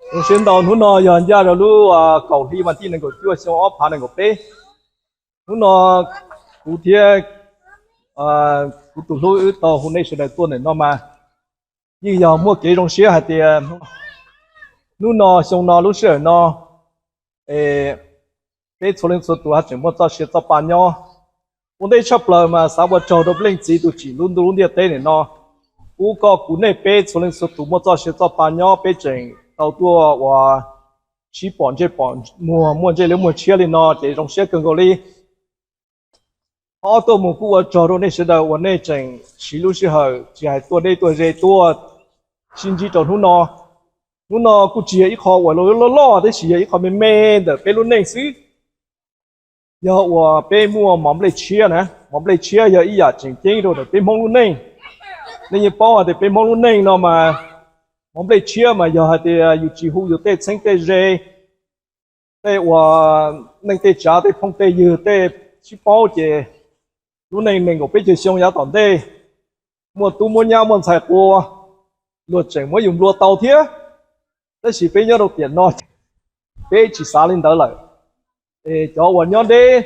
Zoo siab ntau, hnub no yog ncaj rau lub kaum hli mas tim nees nkaum cuaj xyoo ob phav nees nkaum peb. Hnub no kuv thiab kuv tus hlub wb tau hu nej sawv daws tuaj ntawm no mas yeej yog muaj kev zoo siab hais tias hnub no xyoo no lub sij hawm no es peb txhua leej txhua tus ho tseem muaj txoj sia txoj pa nyob. Ua ntej tshaj plaws mas xav ua tsaug rau peb Leej Txiv tus tsim lub ntuj lub ntiaj teb ntawm no, pub koj kuv nej peb txhua leej txhua tus muaj txoj sia txoj pa nyob, peb tseem tau tuaj ua sib pom ntsej pom muag, muaj ntsej liab muag tshiab li no ces zoo siab kawg nkaus li. Qhov ob tuaj mus kuj ua tsaug rau nej sawv daws uas nej tseem siv lub sij hawm tsis hais tuaj deb tuaj ze tuaj sib ntsib rau hnub no. Hnub no kuj tsis yog ib qho uas loj loj tab sis yog ib qho me me ntawm peb lub neej xwb. Yog uas peb muaj mov nplej tshiab na, mov nplej tshiab yog ib yam tseem ceeb rau ntawm peb Hmoob lub neej. Nej yeej paub hais tias peb Hmoob lub neej no mas mov nplej tshiab mas yog hais tias yus tsis hu yus tej txheeb tej ze, tej uas neej tej tsav, tej phooj tej ywg, tej sib paub ces lub neej nees nkaum peb caug xyoo yav tom ntej muaj tub muaj nyab muaj ntxhais qua, luag tseem muab yus nplua tau thiab. Tab sis peb nyob rau tiam no peb tsis xav li ntawd lawm. Es cov uas nyob deb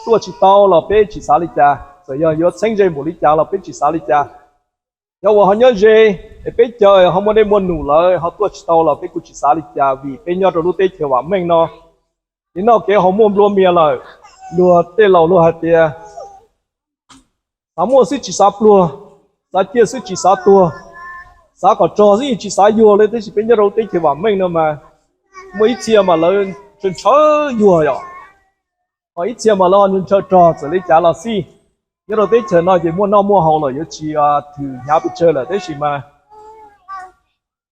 tuaj tsis tau los peb tsis xav li cas, txawm yog yuav txheeb ze npaum li cas los peb tsis xav li cas. Cov uas ho nyob ze es peb caw ho muaj dej muaj num lawm ho tuaj tsis tau los peb kuj tsis xav li cas vim peb nyob rau lub teb chaws vam meej no. Ces noj kev haus muaj nplua mias lawm, luag tej laus luag hais tias xav muaj xwb tsis xav pluag, xav ciaj xwb tsis xav tuag, xav kom rog xwb yeej tsis xav yuag li. Tab sis peb nyob rau lub teb chaws vam meej no mas muaj ib txhia mas lawv ntshaw ntshaw yuag yom, ho ib txhia mas lawv ntshaw rog txawm li cas los xij. Nyob rau teb chaws no ces muaj noj muaj haus los yuav tsis thwm hnyav pes tsawg lawm tab sis mas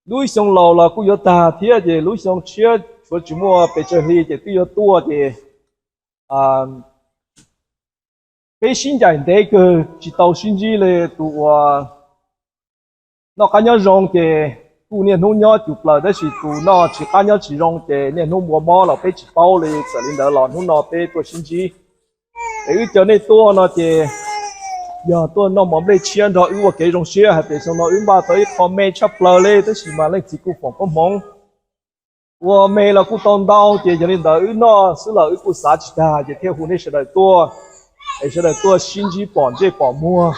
lub xyoo laus los kuj yuav tag thiab ces lub xyoo tshiab tshuav tsis muaj pes tsawg hli ces twb yuav tuaj ces peb sib ncaim ntev kawg tsis tau sib ntsib li. Tus uas noj qab nyob zoo ces kuj niaj hnub nyob cuj plaws tab sis tus noj tsis qab nyob tsis zoo ces niaj hnub npua mob los peb tsis paub li. Txawm li ntawd los hnub no peb tuaj sib ntsib es wb caw nej tuaj no ces yog tuaj noj mov nplej tshiab nrog wb ua kev zoo siab hais tias xyoo no wb npaj tau ib qho me tshaj plaws li tab sis mas Leej Txiv kuj foom koob hmoov ua me los kuj tau ntau ces yog li ntawd wb noj xwb los wb kuj xav tsis tag ces thiaj hu nej sawv daws tuaj es sawv daws tuaj sib ntsib pom ntsej pom muag.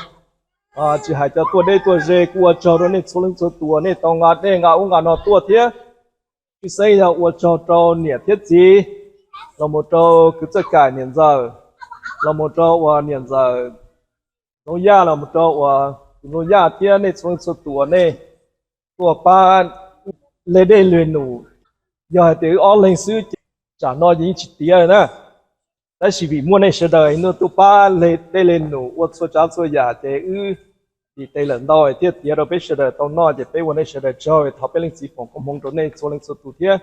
Tsis hais cov tuaj deb tuaj ze kuj ua tsaug rau nej txhua leej txhua tus uas nej tau nqa dej nqa ub nqa no tuaj thiab. Tshwj xeeb yog ua tsaug rau niam thiab txiv, los mus rau kwv Txawj Kaim niam ntxawm, los mus rau uas niam ntxawm Ntxoov Yaj, los mus rau uas tus Ntxoov Yaj thiab nej txhua leej txhua tus uas nej tuaj pab le dej le num. Yog hais tias wb ob leeg xwb ces tsam no ces yeej tsis tiav na. Tab sis vim muaj nej sawv daws tuaj pab le dej le num ua txhua tsav txhua yam ces wb tiv tes lawm ntau thiaj tiav rau peb sawv daws tau noj ces peb ua nej sawv daws tsaug, thov peb Leej Txiv foom koob hmoov rau nej txhua leej txhua tus thiab.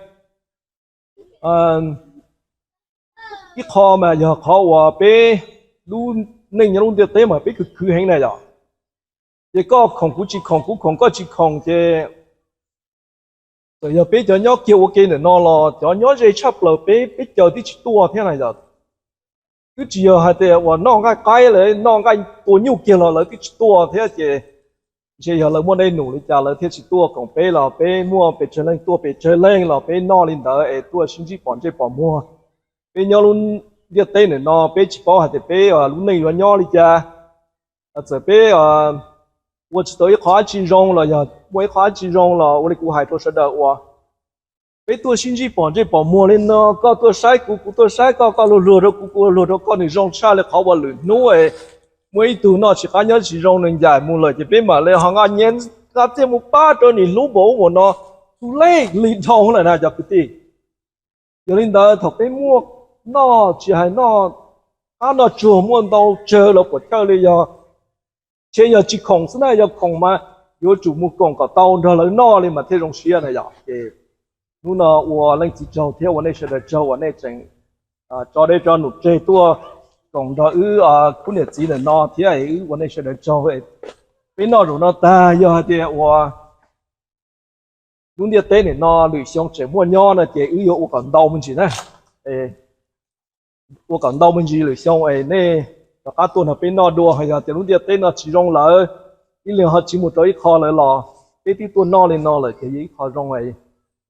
Ib qho mas yog qhov uas peb lub neej nyob lub ntiaj teb mas peb khwv khwv heev na yom. Ces koj khoom kuv tsis khoom, kuv khoom koj tsis khoom ces txawm yog peb cov nyob kiag ua ke ntawm no los cov nyob ze tshaj plaws peb, peb caw twb tsis tuaj thiab na yom. Twb tsis yog hais tias uas noj nqaij qaib lawm, noj nqaij tua nyuj kiag los lawv twb tsis tuaj thiab ces ntshe yog lawv muaj dej num li cas lawv thiaj tsis tuaj koom peb los peb muaj pes tsawg leej tuaj pes tsawg leej los peb noj li ntawd es tuaj sib ntsib pom ntsej pom muag. Peb nyob lub ntiaj teb ntawm no peb tsis paub hais tias peb lub neej yuav nyob li cas. Txawm peb ua tsis tau ib qho dab tsi zoo los yog muaj ib qho dab tsi zoo los ua li kuv hais rau sawv daws uas peb tuaj sib ntsib pom ntsej pom muag li no, koj tuaj saib kuv, kuv tuaj saib koj, koj luag luag rau kuv, kuv luag luag rau koj, nws zoo tshaj li qhov uas lwm hnub es muaj ib tug noj tsis qab nyob tsis zoo nws ncaim mus lawm ces peb mam li ho nqa nyiaj nqa txiaj mus pab rau nws hlub npaum ub npaum no, tus lej li dhau lawm na cov kwv tij. Yog li ntawd thaum peb muaj noj tsis hais noj qab noj tsuag muaj ntau tsawg los puas chawj li yog, ntshe yog tsis khoom xwb na, yog khoom mas yuav tsum mus koom kom tau nrog lawv noj li mas thiaj zoo siab na yom. Ces hnub no ua leej txiv tsaug thiab ua nej sawv daws tsaug uas nej tseem tso dej tso num tseg tuaj koom nrog wb khub niam txiv ntawm no thiab wb ua nej sawv daws tsaug. Peb noj zaum no tag yog hais tias uas lub ntiaj teb nim no lwm xyoo tseem muaj nyob no ces wb yuav ua kom ntau me ntsis na. Ua kom ntau me ntsis lwm xyoo es nej rov qab tuaj nrog peb noj dua, ho yog tias lub ntiaj teb no tsis zoo lawm, ib leeg ho tsis mus rau ib qho lawm los peb twb tuaj noj li no lawm ces yog ib qho zoo.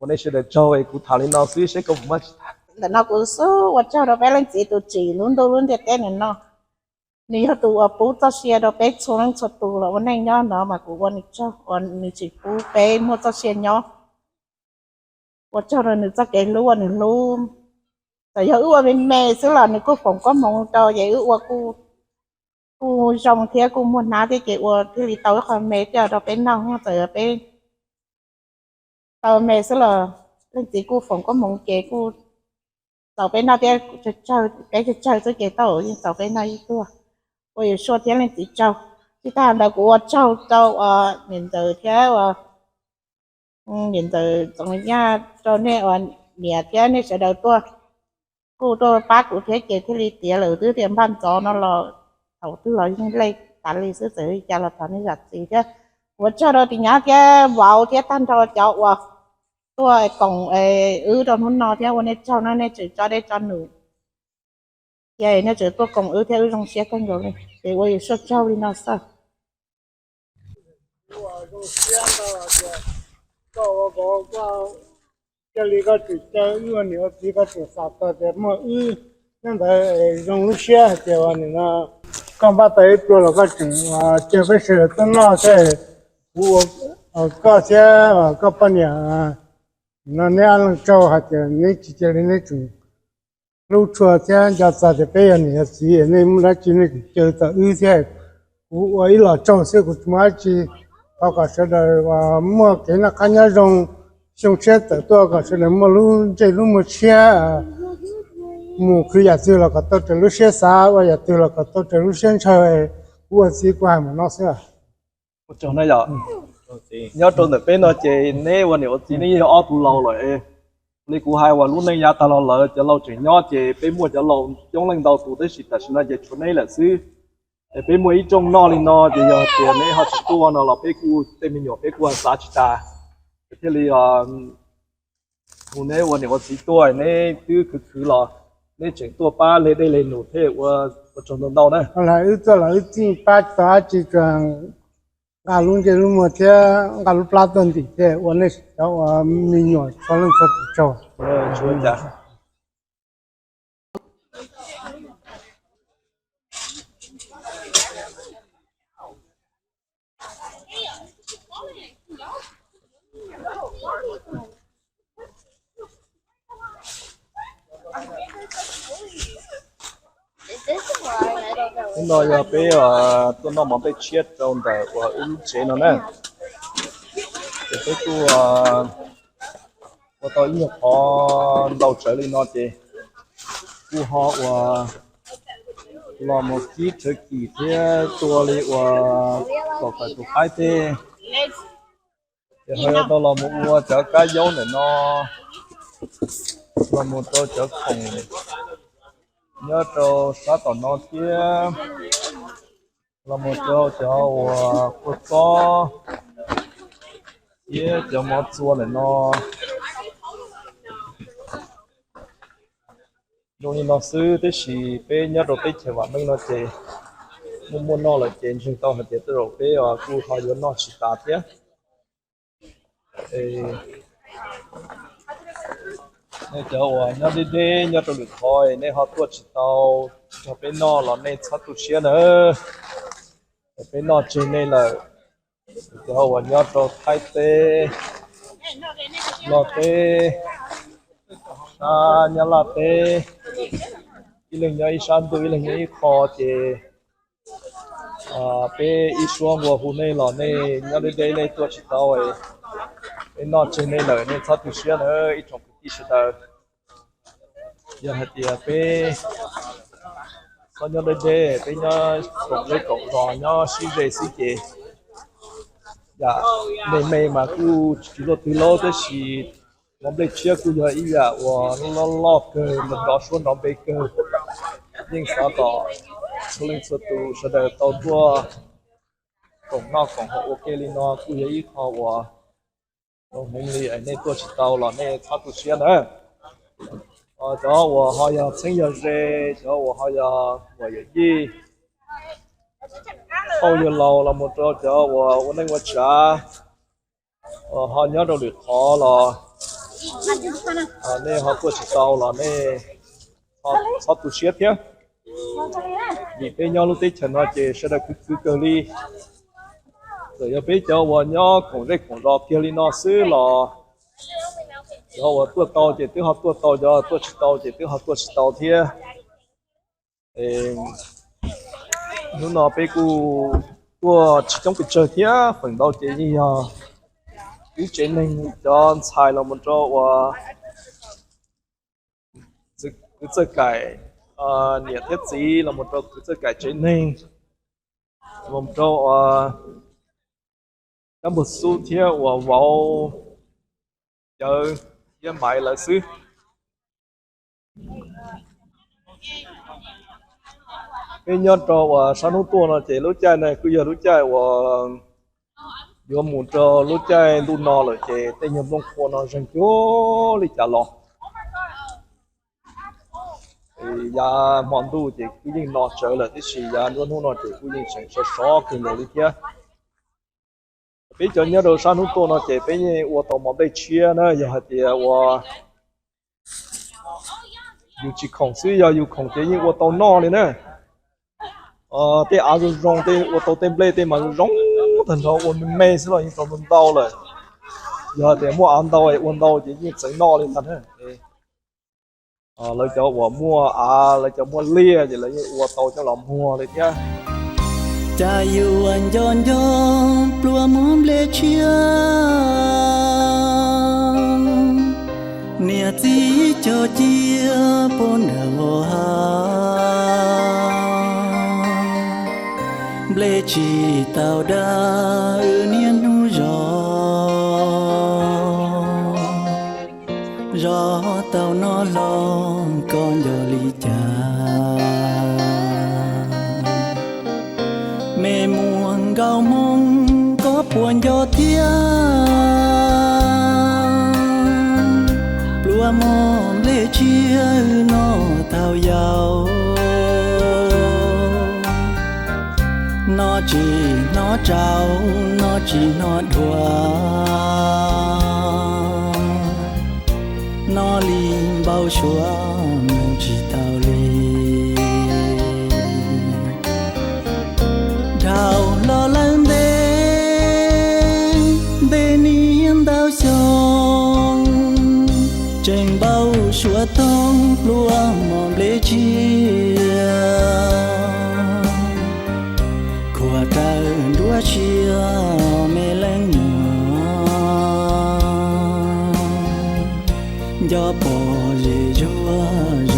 Ua nej sawv daws tsaug es kuv tham li no xwb seb koj puas muaj tsis tag. Ntawm no kuv xub ua tsaug rau peb leej txiv tus tsim lub ntuj lub ntiaj teb ntawm no. Nws yog tus uas pub txoj sia rau peb txhua leej txhua tus los ua neej nyob no mas kuv ua nws tsaug uas nws tseem pub peb muaj txoj sia nyob. Ua tsaug rau nws txoj kev hlub uas nws hlub. Txawm yog wb ua me me xwb los nws kuj foom koob hmoov rau ces wb ua kuj zoo thiab kuj muaj hnab thiab ces ua thiaj li tau ib qho me coj rau peb noj. Txawm yog peb tau me xwb los leej txiv kuj foom koob hmoov ces kuj txaus peb noj thiab. Peb tsawg tsawg xwb ces tau yeej txaus peb noj ib tuag. Ua Yawm Suaj thiab leej txiv tsaug. Tsis tag ntawd kuv ua tsaug rau niam ntxawm thiab niam ntxawm Txoov Yaj, rau nej uas niam thiab nej sawv daws tuaj, kuj tuaj pab kuv thiab ces thiaj li tiav lawm twb tias npaj ntxov no los thaum twg los yeej lej tas li xwb. Txawm li cas los thov nej zam txim thiab. Ua tsaug rau tus nyab thiab vauv thiab tag nrho cov uas tuaj koom wb rau hnub no thiab ua nej tsaug no nej tseem tso dej tso num thiab nej tseem tuaj koom wb thiab wb zoo siab kawg nkaus li ces ua Yawm Suaj tsaug li no xwb. Koj ua, koj cia li koj tseem caw wb ua niam ua txiv, koj tseem xav tau tias muaj wb nyob ntawd zoo lub siab hais tias ua nim no koj npaj tau ib pluag los koj tseem cia peb sawv daws tuaj noj thiab. Kuv ua koj thiab koj poj niam no neb ob leeg tsaug hais tias neb tsis cia li neb tseem hlub tshua thiab nco txog tias peb yog niam yog txiv, nej muaj dab tsi nej tseem caw tau wb thiab. Kuv ua ib los tsaug xwb kuv tsis muaj dab tsi. Thov kom sawv daws muaj kev noj qab nyob zoo, xyoo tshiab tawm tuaj kom sawv daws muaj lub ntsej lub muag tshiab, mus khwv yam twg los kom tau raws lub siab xav, ua yam twg los kom tau raws lub siab ntshaw. Kuv ua txiv kuv hais mus no xwb. Ua tsaug na yom. Nyob rau ntawm peb no ces neb ua niam ua txiv neb yog ob tug laus lawm. Li kuv hais uas lub neej yav tag los lawm cov laus tseem nyob ces peb muaj cov laus coob leej ntau tus tab sis tam sim no ces tshuav neb lawm xwb. Es peb muaj ib rooj noj li no ces yog tias neb ho tsis tuaj no los peb kuj tej me nyuam peb kuj xav tsis tas. Thiaj li hu neb ua niam ua txiv tuaj, neb twb khwv khwv los neb tseem tuaj pab leg dej leg num thiab ua tsaug ntau ntau na. Wb tuaj los wb txij pab tsis tau dab tsi, tsuas nqa lub ntsej lub muag thiab nqa lub plab tuaj ntim thiab ua nej cov ua me nyuam txhua leej txhua tus tsaug. Hnub no yog peb tuaj noj mov nplej tshiab rau ntawm uas wb lub tsev no na. Ces peb kuj ua tau ib nyuag qhov ntau tsawv li no ces kuj ho uas los mus kib rhawv kis thiab tua li uas kom tawm tus qaib teb. Ces ho yuav tau los mus ua cov kab yaub ntawm no, los mus rau cov khoom nyob rau sab tom no thiab, los mus rau cov uas kua txob thiab cov mov txua ntawm no. Zoo li no xwb tab sis peb nyob rau teb chaws vam meej no ces muaj muaj noj lawm ces ntseeg tau hais tias tej zaum peb kuj ho yuav noj tsis tas thiab. Nej cov uas nyob deb deb nyob rau lwm qhov nej ho tuaj tsis tau nrog peb noj los nej txhob tu siab na. Peb noj tseg nej lawm. Cov uas nyob rau Thaib teb, Nplog teb, sab Nyab Laj teb, ib leeg nyob ib sab ntuj ib leeg nyob ib qho ces peb ib suab nqua hu nej los nej nyob deb deb nej tuaj tsis tau, peb noj tseg nej lawm nej txhob tu siab na ib tsoom kwv tij sawv daws. Yog hais tias peb txhob nyob deb deb, peb nyob koom zej koom zos nyob sib ze xwb ces yam me me mas kuj tsis luaj twg laub tab sis mov nplej tshiab kuj yog ib yam uas loj loj kawg, nrov suab nrov npe kawg. Yeej xav kom txhua leej txhua tus sawv daws tau tuaj koom noj koom haus ua ke li no kuj yog ib qho uas zoo heev li. Nej tuaj tsis tau los nej txhob tu siab na. Cov uas ho yog txheeb yog ze, cov uas ho yog muam yawm yij, auj yawg laus los mus rau cov uas ua neej ua tsav, ho nyob rau lwm qhov los Nej ho tuaj tsis tau los nej txhob tu siab thiab, vim peb nyob lub teb chaws no ces sawv daws khwv khwv kawg li. Txawm yog peb cov uas nyob khoom zej khoom zos kiag li no xwb los cov uas tuaj tau ces twb ho tuaj tau, cov tuaj tsis tau ces twb ho tuaj tsis tau thiab. Hnub no peb kuj tuaj tsis coob pes tsawg thiab, feem ntau ces yeej yog ib tsev neeg cov ntxhais los mus rau uas kwv txawj kaim, niam thiab txiv los mus rau kwv txawj kaim tsev neeg, los mus rau uas dab npug xub thiab uas vauv Cawv thiab Maiv lawv xwb. Peb nyob rau uas sab hnub tuaj no ces lub caij no kuj yog lub caij uas yuav mus rau lub caij ntuj no lawm ces tej nyuag nplooj qhuav no zeeg cuag li cas los. Yav hmo ntuj ces kuj yeej no tsawv lawm tiam sis yav nruab hnub no ces kuj yeej tseem sov sov kawg nkaus li thiab. Peb cov nyob rau sab hnub tuaj no ces peb yeej ua tau mov nplej tshiab na, yog hais tias uas yus tsis khoom xwb, yog yus khoom ces yeej ua tau noj li na. Tej av zoo zoo, tej ua tau tej nplej tej mas zoo zoo tag nrho, ua me me xwb los yeej tau ntau lawm. Yog hais tias muaj av ntau ua ntau ces yeej txawv noj li ntag na. Lawv cov uas muaj av, lawv cov muaj liaj ces lawv yeej ua tau coj los muag li thiab. Cas yuav nco nco pluas muag nplej tshiab, niam txiv cog cia puag nram vos hav. Nplej tsis tau dab wb niaj hnub zov, zov tau noj hlo koj nco li cas. Me muag nkauj hmoob koj puas nco thiab, pluas muag nplej tshiab wb noj tau yau. Noj tsis hnov tsau, noj tsis hnov dhuav, noj li npau suav mus tsis tau li. Dhau los lawm ntev, ntev niaj ntau xyoo, tseem npau suav toog pluas muag nplej tshiab. Khuav raws nruab siab me leej muam, nco pom zem zuag